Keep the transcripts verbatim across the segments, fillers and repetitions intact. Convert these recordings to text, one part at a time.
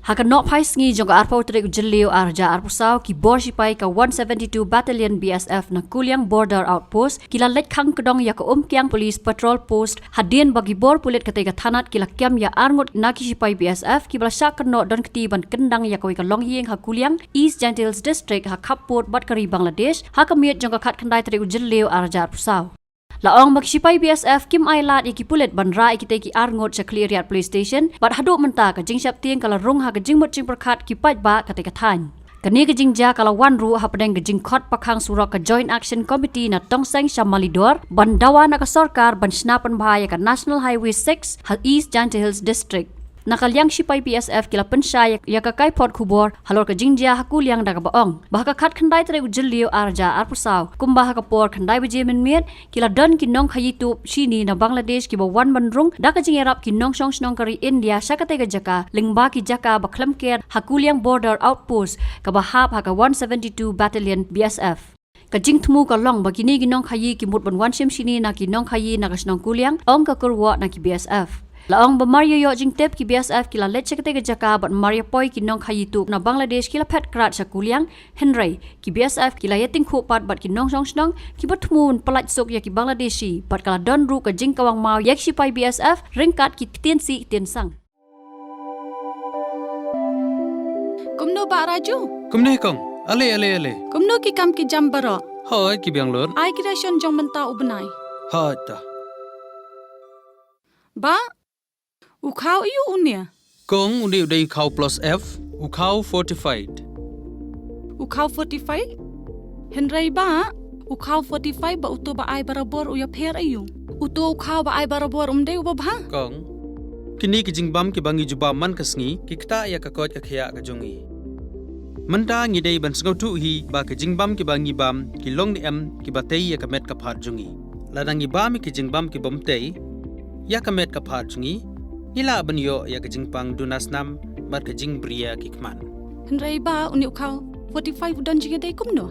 Ha ka nohphai sngi jong ka arphew tarik u Jylliew arhajar arphew saw, ki bor shipai ka one seventy-two Battalion B S F na Kuliang Border Outpost ki la leit khang kdong ïa ka Umkiang Police Patrol Post, hadien ba ki bor pulit katei ka thanat ki la kem ïa arngut na ki shipai B S F kiba la shah kynnoh don kti ban kyndang ïa kawei ka longïing ha Kuliang, East Jaintia Hills District, ha khappud bad ka ri Bangladesh, ha ka miet jong ka khatkhyndai tarik u Jylliew arhajar arphew saw. La ong ba ki shipai B S F kim ailad ïa ki pulit ban rah ïa kitei ki arngut sha Khliehriat Police Station, bad haduh mynta ka jingsheptieng ka la rung ha ka jingmut jingpyrkhat ki paidbah katei ka thaiñ. Kane ka jingjia ka la wan ruh hapdeng ka jingkhot pakhang surok ka Joint Action Committee na Tongseng sha Malidor, ban dawa na ka sorkar ban shna pynbha ïa ka National Highway six ha East Jaintia Hills District. Na ka liang shipai B S F ki la pynshai ïa ka kaiphod khubor halor ka jingjia ha Kuliang da kaba ong ba ha ka khatkhyndai tarik u Jylliew arhajar arphew saw, kumba ha ka por khyndai baje mynmiet, ki la don ki nongkhaïi tup shini na Bangladesh kiba wan ban rung da ka jingïarap ki nongshong shnong ka ri India sha katei ka jaka, lyngba ki jaka ba khlem ker ha Kuliang Border Outpost kaba hap ha ka one seventy-two Battalion B S F. Ka jingthmu ka long ba kine ki nongkhaïi ki mut ban wan shim shini na ki nongkhaïi na ka shnong Kuliang, ong ka kyrwoh na ki B S F. La ong ba mar ïa ïoh jingtip ki B S F ki la leit sha katei ka jaka bad mar ïa poi ki nongkhaïi tup na Bangladesh ki la phet krad sha Kuliang, hynrei ki B S F ki la ïatyngkhuh pat bad ki nongshong shnong kiba thmu ban pyllait suk ïa ki Bangladeshi, bad ka la don ruh ka jingkawang maw ïa ki shipai B S F ryngkat ki ktien sih ktien sang. Kumno Bah Raju? Kumne kong, ale ale ale. Kumno ki kam ki jam baroh? Hooid ki biang lut. Ai ki ration jong mynta u bnai. Hooid ta. Bah, u khaw aiu une? Kong, une u dei u khaw plus F, u khaw fortified. U khaw fortified? Hynrei Bah, u khaw fortified bad uto ba ai barabor u ïapher aiu? Uto u khaw ba ai barabor um dei uba bha? Kong, kine ki jingbam kiba ngi ju bam man ka sngi ki ktah ïa ka koit ka khiah ka jong ngi. Mynta ngi dei ban sngewthuh hi ba ki jingbam kiba ngi bam ki long ne em kiba tei ïa ka met ka phad jong ngi. Lada ngi bam ïa ki jingbam ki bym tei ïa ka met ka phad jong ngi, ngi lah ban ïoh ïa ka jingpang duna snam bad ka jingbriew ki khmat. Hynrei Bah, une u khaw fortified u don jingïadei kumno?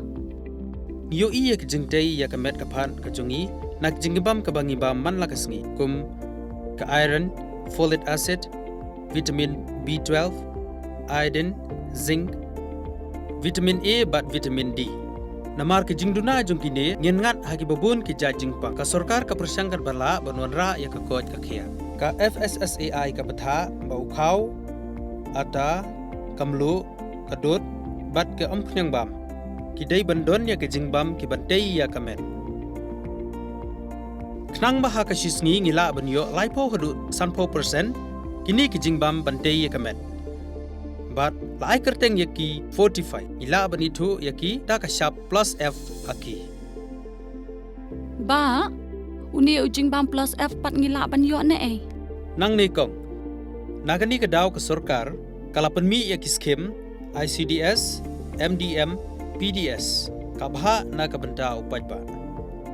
Ngi ïohi ïa ka jingtei ïa ka met ka phad ka jong ngi na ka jingbam kaba ngi bam man la ka sngi, kum ka iron, folic acid, vitamin B twelve, iodine, zinc, vitamin A bad vitamin D. Namar ka jingduna jong kine, ngin ngat ha kiba bun ki jait jingpang. Ka sorkar ka pyrshang katba lah ban wanrah ïa ka koit ka khiah. Ka F S S A I ka bthah ba u khaw, ata, ka mluh, ka dud bad ka umkhniang bam ki dei ban don ïa ki jingbam kiban tei ïa ka met. Khnang ba ha ka shi sngi ngi lah ban ïoh laiphew haduh sanphew percent kine ki jingbam ban tei ïa ka met. Bad la ai kyrteng ïa ki fortified, ngi lah ban ithuh ïa ki da ka shap plus F ha ki. Bah, une u jingbam plus F pat ngi lah ban ïoh ne ei? Nangne kong, na kane ka daw ka sorkar ka la pynmih ïa ki skim I C D S, M D M, P D S, ka bhah na ka bynta u paidbah.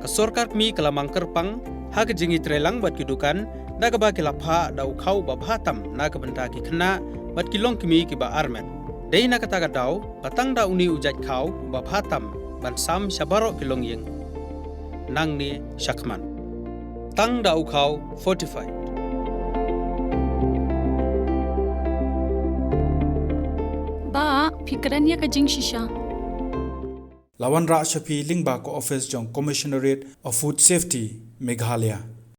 Ka sorkar kmie ka la mang kyrpang ha ka jingïatreilang bad ki dukan da kaba ki la phah da u khaw ba bha tam na ka bynta ki khynnah bad ki longkmie kiba armet. Dei na kata ka daw ba tang da une u jait khaw ba bha tam ban sam sha baroh ki longïing nangne shakhmat. Tang da u khaw fortified. Bah, phi kren ïa ka jingshisha. La wanrah sha phi lyngba ka office jong Commissionerate of Food Safety, Meghalaya.